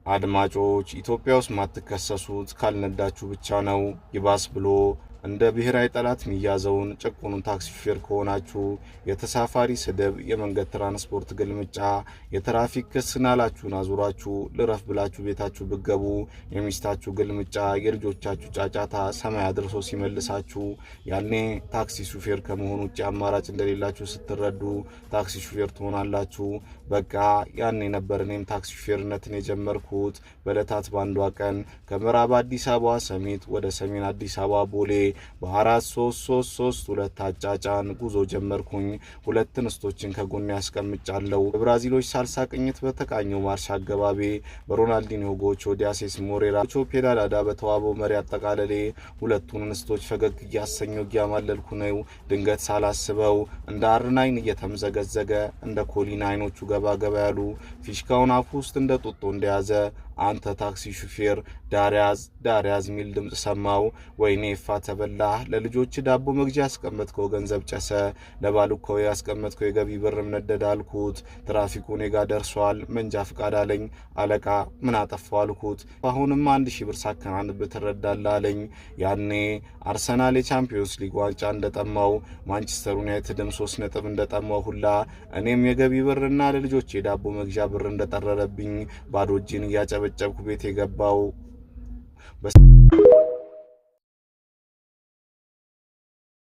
አድማጮች፣ ኢትዮጵያ ውስጥ ማትከሰሱት ካልነዳችሁ ብቻ ነው። ይባስ ብሎ እንደ ብሔራዊ ጠላት የሚያዘውን ጭቁኑን ታክሲ ሹፌር ከሆናችሁ የተሳፋሪ ስድብ፣ የመንገድ ትራንስፖርት ግልምጫ፣ የትራፊክ ክስ ናላችሁን አዙራችሁ ልረፍ ብላችሁ ቤታችሁ ብትገቡ የሚስታችሁ ግልምጫ፣ የልጆቻችሁ ጫጫታ ሰማይ አድርሶ ሲመልሳችሁ ያኔ ታክሲ ሹፌር ከመሆን ውጭ አማራጭ እንደሌላችሁ ስትረዱ ታክሲ ሹፌር ትሆናላችሁ። በቃ ያኔ ነበር እኔም ታክሲ ሹፌርነትን የጀመርኩት። በዕለታት በአንዷ ቀን ከምዕራብ አዲስ አበባ ሰሚት ወደ ሰሜን አዲስ አበባ ቦሌ በ4 3 3 3 2 አጫጫን ጉዞ ጀመርኩኝ። ሁለት እንስቶችን ከጎን ያስቀምጫለሁ። በብራዚሎች ሳልሳ ቅኝት በተቃኘው ማርሽ አገባቤ፣ በሮናልዲኒዮ ጎቾ ዲያሴስ ሞሬራ ፔዳላዳ በተዋበው መሪ አጠቃለሌ ሁለቱን እንስቶች ፈገግ እያሰኘው እያማለልኩ ነው። ድንገት ሳላስበው እንደ R9 እየተምዘገዘገ፣ እንደ ኮሊና አይኖቹ ገባ ገባ ያሉ፣ ፊሽካውን አፉ ውስጥ እንደ ጡጦ እንደያዘ "አንተ ታክሲ ሹፌር፣ ዳርያዝ፣ ዳርያዝ" ሚል ድምፅ ሰማው። ወይኔ ፋ ተበላህ! ለልጆች ዳቦ መግዣ ያስቀመጥከው ገንዘብ ጨሰ፣ ለባሉካው ያስቀመጥከው የገቢ ብርም ነደደ አልኩት። ትራፊኩ እኔ ጋ ደርሷል። መንጃ ፍቃድ አለኝ። አለቃ፣ ምን አጠፋው አልኩት። አሁንም 1000 ብር ሳከናንብህ ትረዳለህ አለኝ። ያኔ አርሰናል የቻምፒዮንስ ሊግ ዋንጫ እንደጠማው፣ ማንቸስተር ዩናይትድም 3 ነጥብ እንደጠማው ሁላ እኔም የገቢ ብርና ለልጆች የዳቦ መግዣ ብር እንደጠረረብኝ ባዶ እጄን እያጨበጨብኩ ቤት የገባው።